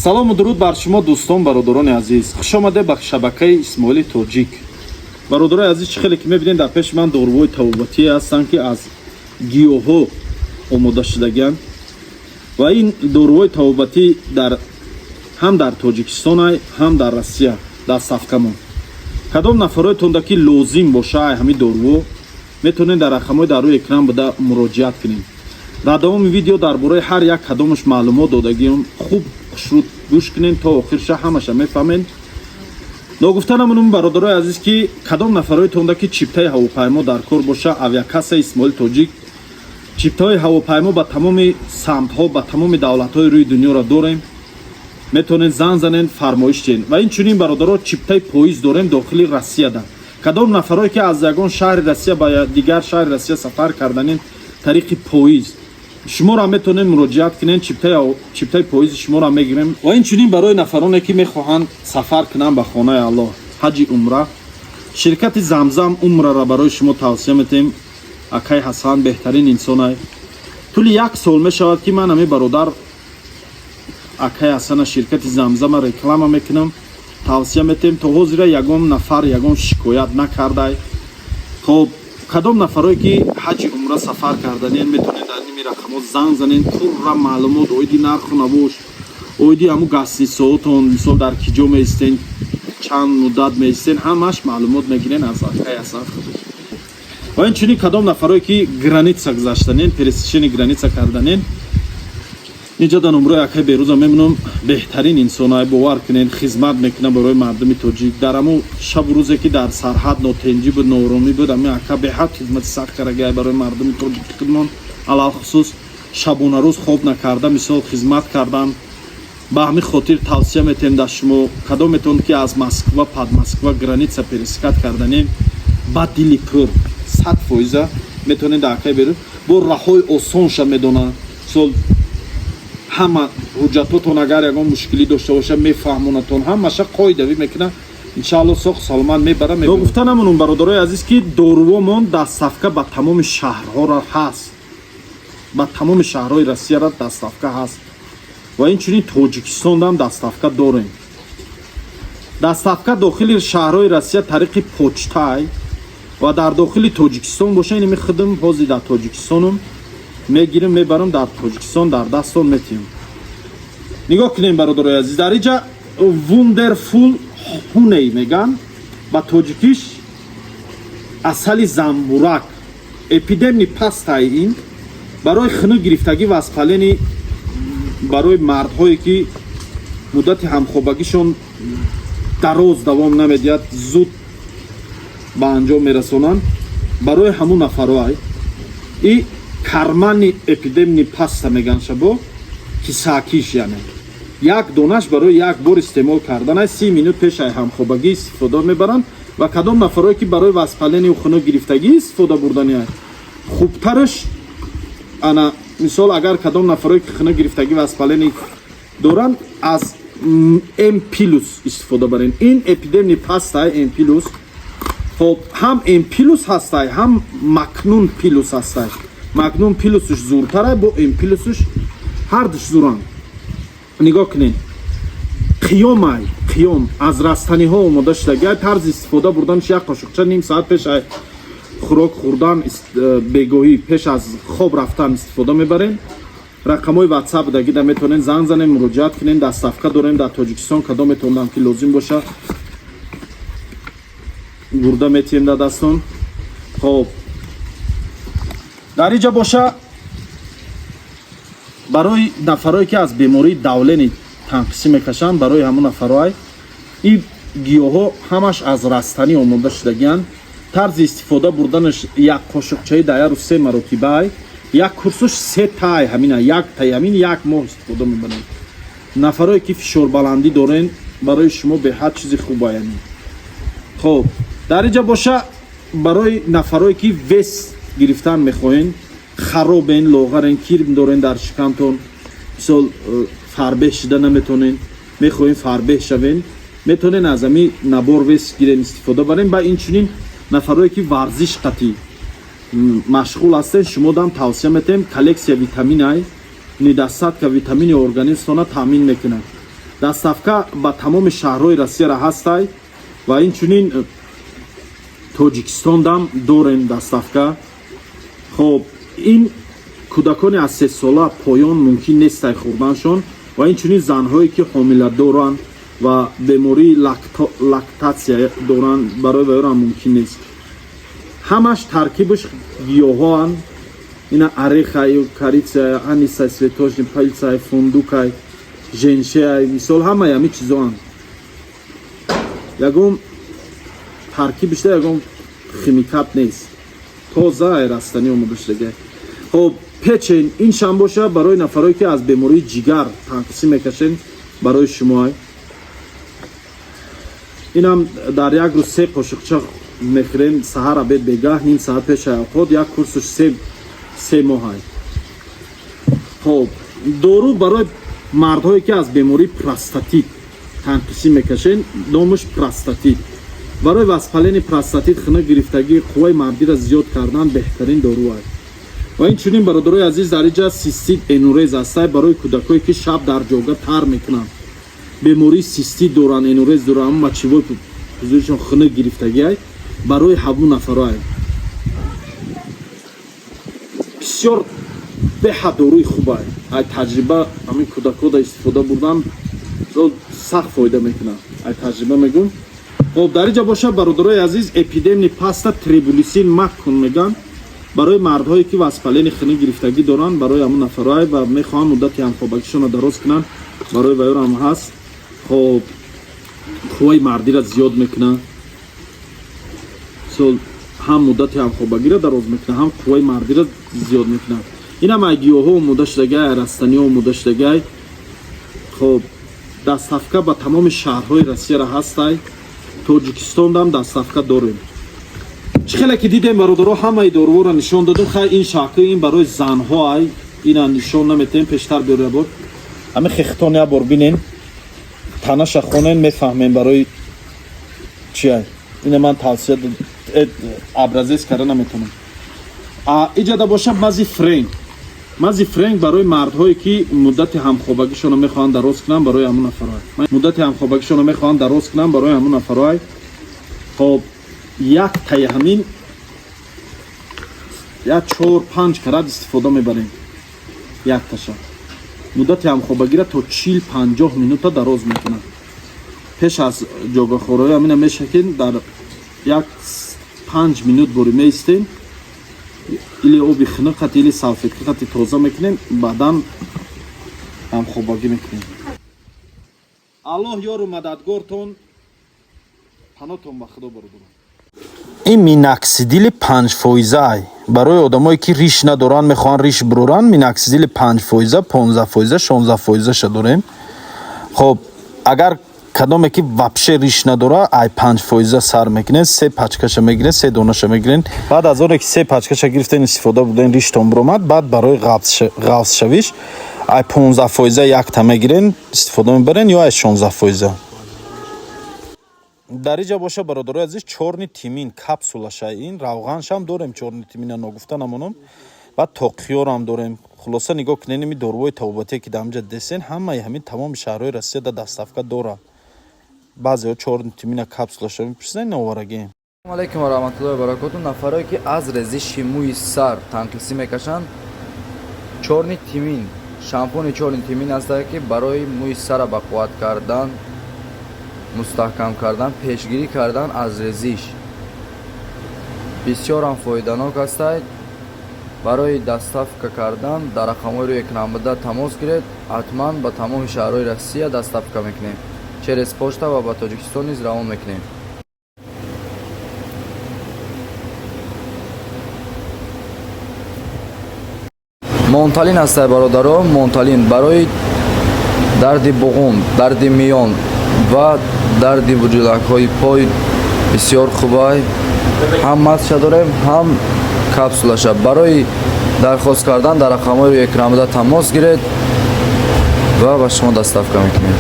Салому дуруд бар шумо, дӯстон, бародарони азиз. Хушомаде ба шабакаи Исмоили Тоҷик. Бародарои азиз, чӣ хеле ки мебинед, дар пеши ман дорувои табобатие ҳастанд, ки аз гиёҳҳо омода шудагианд ва ин дорувои табобатӣ дар ҳам дар Тоҷикистон, ҳам дар Россия доставкамон. Кадом нафароетонда ки лозим боша ай ҳамин доруво, метавонед дар рақамҳои дар рӯи экран буда муроҷиат кунед. Дар давоми видео дар бораи ҳар як кадомаш маълумот додагиам. Хуб, хушрӯд гӯш кунед то охирша, ҳамаша мефаҳмед. Ногуфта намонум, бародарои азиз, ки кадом нафароетонда ки чиптаи ҳавопаймо дар кор боша, авиакассаи Исмоили Тоҷик чиптаҳои ҳавопаймо ба тамоми самтҳо, ба тамоми давлатҳои рӯи дунёро дорем. Метавонед занг занед, фармоиш диҳед. Ва инчунин, бародаро, чиптаи поезд дорем дохили Россияда. Кадом нафарое ки аз ягон шаҳри Россия ба дигар шаҳри Россия сафар карданин тариқи поезд, шуморо метавонед муроҷиат кунед, чиптаи поезди шуморо мегирем. Ва инчунин барои нафароне ки мехоҳанд сафар кунанд ба хонаи Аллоҳ, ҳаҷи умра, ширкати Замзам Умрара барои шумо тавсия метиҳем. Акай Ҳасан беҳтарин инсонай. Тӯли як сол мешавад, ки ман ҳамин бародар акай Ҳасана, ширкати Замзама реклама мекунам, тавсия метиҳем. То ҳозира ягон нафар ягон шикоят накардай. Хоб, кадом нафарое ки ҳаҷи умра сафар карданien, метавонед дар ними рақамҳо занг занед, пурра маълумот оиди нарху навош, оиди ҳамун гостиницаотон, мисол, дар ки ҷо меистен, чанд муддат меистен, ҳамаш маълумот мегирен аз акай Ҳасан худаш. Ва инчунин кадом нафарое ки граница гузаштанен, пересечение граница карданен, инҷа дар номрои акай Берӯза мемонам. Беҳтарин инсонай, бовар кунед, хизмат мекунам барои мардуми тоҷик. Дар ҳамун шабу рӯзе ки дар сарҳад нотенҷӣ буд, нооромӣ буд, ҳамин ака беҳад хизмати сахт карагай барои мардуми тоҷики худмон. Алалхусус шабонарӯз хоб накарда, мисол, хизмат кардан. Ба ҳамин хотир тавсия метиҳем дар шумо, кадометон ки аз Москва, Подмосква граница пересекать карданем, ба дили пур 100% метавонед дар акай Берӯз бо раҳои осонша медонад. Мисол, ҳама ҳуҷҷатотон агар ягон мушкилӣ дошта боша, мефаҳмонатон, ҳамаша қоидавӣ мекунад. Иншаалло, соғ саломат мебара. Гуфта намонум, бародарои азиз, ки дорувомон доставка ба тамоми шаҳрҳоро ҳаст, ба тамоми шаҳрҳои Россияро доставка ҳаст ва инчунин Тоҷикистонам доставка дорем. Доставка дохили шаҳрҳои Россия тариқи почтай ва дар дохили Тоҷикистон боша, инами худам ҳозир дар Тоҷикистонам, мегирим, мебарам, дар Тоҷикистон дар дастон метиҳам. Нигоҳ кунем, бародарои азиз, дар инҷа Wonderful Honey меган, ба тоҷикиш асали замбурак, эпидемни пастаи. Ин барои хунук гирифтагӣ, воспаление, барои мардҳое ки муддати ҳамхобагишон дароз давом намедиҳад, зуд ба анҷом мерасонанд, барои ҳамун нафароай. И кармани эпидемни паста меган шабо кисакиш, яъне як донаш барои як бор истеъмол кардан, 30 минут пеш ай ҳамхобагӣ истифода мебаранд. Ва кадом нафарое ки барои воспаление хунук гирифтагӣ истифода бурдани хубтараш, ана мисол, агар кадом нафарое ки хунук гирифтагӣ, воспаление доранд, аз М плюс истифода барен. Ин эпидемни пастай М плюс. Хоб, ҳам М плюс ҳастай, ҳам Макнун плюс ҳастай. Макнун плюсуш зуртарай, бо М плюсуш ҳардуш зуранд. Нигоҳ кунед, қиёмай, қиём аз растаниҳо омода шудагай. Тарзи истифода бурданаш: як қошуқча ним соат пеш ай хӯрок хӯрдан, бегоҳӣ пеш аз хоб рафтан истифода мебарем. Рақамҳои WhatsApp дагида, метавонед занг занед, муроҷиат кунед. Доставка дорем дар Тоҷикистон. Кадометонам ки лозим боша, бурда метиҳем дар дастон. Хоб, дар инҷа боша барои нафарое ки аз бемории давление, танқисӣ мекашанд, барои ҳамун нафароай. Ин гиёҳҳо ҳамаш аз растанӣ омода шудагианд. Тарзи истифода бурданаш: як қошуқчаи дар як рӯз се маротибаай, як курсуш се тай, ҳамина як тай, ҳамин як моҳ истифода мебаранд. Нафарое ки фишорбаландӣ дорен, барои шумо беҳад чизи хуба. Яъне, хоб, дар инҷа боша барои нафарое ки вес гирифтан мехоҳен, харобен, лоғарен, кирм дорен дар шикамтон, мисол, фарбеҳ шида наметонен, мехоҳем фарбеҳ шавен, метонен аз ҳами набор вес гирен, истифода барен. Ба инчунин нафарое ки варзиш қатӣ машғул ҳастен, шумо дам тавсия метаҳем. Коллексия витаминай, недостатка витамини организмтона таъмин мекунад. Доставка ба тамоми шаҳрҳои Россияра ҳастай ва инчунин Тоҷикистондам дорем доставка. Хоб, ин кӯдакони аз 3 сола поён мумкин нестай хӯрданшон ва инчунин занҳое ки ҳомиладоранд ва бемории лактатсия доранд, барои вайёрам мумкин нест. Ҳамаш таркибаш гиёҳоанд. Ина орех ай, корица, анис ай, цветочный пыльца й, фундук ай, женьшень ай, мисол, ҳамаи ҳами чизоанд. Ягон таркибишда ягон химикат нест, тоза ай растанӣ омода шудагай. Хоб, печень ин шам боша барои нафарое ки аз бемории ҷигар танқисӣ мекашен, барои шумоай. Инам дар як рӯз се қошиқча мехӯрем: саҳар, обед, бегаҳ, ним саат пеши овқот. Як курсуш 3 моҳай. Хоб, дору барои мардҳое ки аз бемории простатит танқисӣ мекашен, номаш простатит. Барои воспаление простатит, хунук гирифтагӣ, қувваи мардиро зиёд кардан беҳтарин доруай. Ва инчунин, бародарои азиз, дар инҷа цистит, энурез ҳастай барои кӯдакое ки шаб дар ҷога тар мекунанд, бемории цистит доранд, энурез доранд, мочевой пузырь шон хунук гирифтагиай, барои ҳамун нафароай бисёр беҳад доруи хубай. Ай таҷриба, ҳамин кӯдакода истифода бурдан сахт фоида мекунад, ай таҷриба мегӯм. Хоб, дар инҷа бошад, бародарои азиз, эпидемни паста трибулисин маккун меган, барои мардҳое ки воспаление хунук гирифтагӣ доранд, барои ҳамун нафароай ва мехоҳанд муддати ҳамхобагишонро дароз кунанд, барои вайёрам ҳаст. Хоб, қувваи мардиро зиёд мекунад. Мисол, ҳам муддати ҳамхобагиро дароз мекунад, ҳам қувваи мардиро зиёд мекунад. Инам ай гиёҳҳо омода шудагай, ай растаниҳо омода шудагай. Хоб, доставка ба тамоми шаҳрҳои Россияра ҳастай, Тоҷикистондам доставка дорем. Чӣ хеле ки дидем, бародаро, ҳамаи доруворо нишон додем. Хай, ин шакл ин барои занҳо ай, ина нишон наметем. Пештар биёр, ябор ҳами хехтон я бор бинен, танаша хонен, мефаҳмем барои чи ай. Ина ман тавсия образец карда наметонам. Иҷада боша мази френк. Мази френк барои мардҳое ки муддати ҳамхобагишонро мехоҳанд дароз кунанд, барои ҳамун нафароай. Муддати ҳамхобагишонро мехоҳанд дароз кунанд, барои ҳамун нафароай. Хоб, як таи ҳамин як чор панҷ карат истифода мебарем. Якташа муддати ҳамхобагиро то 40-50 минута дароз мекунад. Пеш аз ҷогахӯроӣ ҳамина мешакем, дар як 5 минут бори меистем, или оби хунук қати, или салфетка қати тоза мекунем, баъдан ҳамхобагӣ мекунем. Аллоҳ ёру мададгортон, панотон ба Худо, бародарон. Ин миноксидили 5 фоиза барои одамое ки риш надоранд, мехоҳанд риш буроранд. Миноксидили 5 фоиза, 15 фоиза, 16 фоизаша дорем. Хоб, агар кадоме ки вообще риш надора, ай 5 фоиза сар мекунед, се пачка ша мегиред, се донаша мегиред. Баъд аз оне ки се пачка ша гирифтен, истифода бурден, риштон буромад, баъд барои ғафзшавиш ай 15 фоиза якта мегирен, истифода мебарен, ё ай 16 фоиза. Дар иҷа боша, бародарои азиз, чёрный тмин капсулаша, ин равғаншам дорем. Чёрный тмин а ногуфта намонам. Баъд тоқиёрам дорем. Хулоса, нигоҳ кунед, ими доруҳои табобатие ки дар ҳамҷа десен, ҳамаи ҳамин тамоми шаҳрҳои Россия да доставка дорад. Баъзеҳо чёрный тмин а капсулаша мепурсанд, наварагем. Алайкум ва раҳматуллоҳи ва баракоту. Нафарое ки аз резиши мӯи сар танқисӣ мекашанд, чёрный тмин, шампуни чёрный тмин ҳастае, ки барои мӯи сара бақувват кардан, мустаҳкам кардан, пешгирӣ кардан аз резиш бисёрам фоиданок ҳастад. Барои доставка кардан дар рақамҳои рӯи экран буда тамос гиред. Ҳатман ба тамоми шаҳрҳои Россия доставка мекунем, через почта, ва ба Тоҷикистон низ равон мекунем. Монталин ҳастай, бародаро. Монталин барои дарди буғум, дарди миён ва дарди буҷулакҳои пой бисёр хубай. Ҳам мазша дорем, ҳам капсулаша. Барои дархост кардан дар рақамҳои рӯи экран буда тамос гиред ва ба шумо доставка мекунем.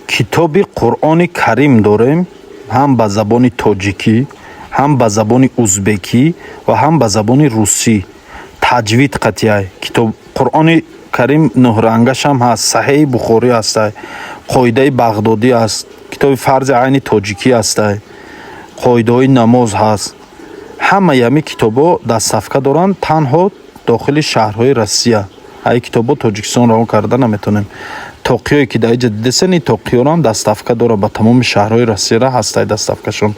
Китоби Қуръони Карим дорем, ҳам ба забони тоҷикӣ, ҳам ба забони узбекӣ ва ҳам ба забони русӣ, таҷвид қатъияй. Китоб Қуръони Карим нӯҳрангашам ҳаст, Саҳеҳи Бухорӣ ҳастай. Қоидаи Бағдодӣ аст, китоби фарзи айни тоҷикӣ ҳастай, қоидаҳои намоз ҳаст. Ҳамаи ҳамин китобҳо доставка доранд танҳо дохили шаҳрҳои Россия. Ай китобҳо Тоҷикистон равон карда наметонем. Тоқиёе, ки дар иҷа дидесен, ин тоқиёрам доставка дорад, ба тамоми шаҳрҳои Россияра ҳастай доставкашон.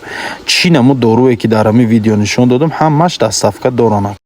Чӣ намуд доруе, ки дар ҳамин видео нишон додам, ҳамаш доставка доранд.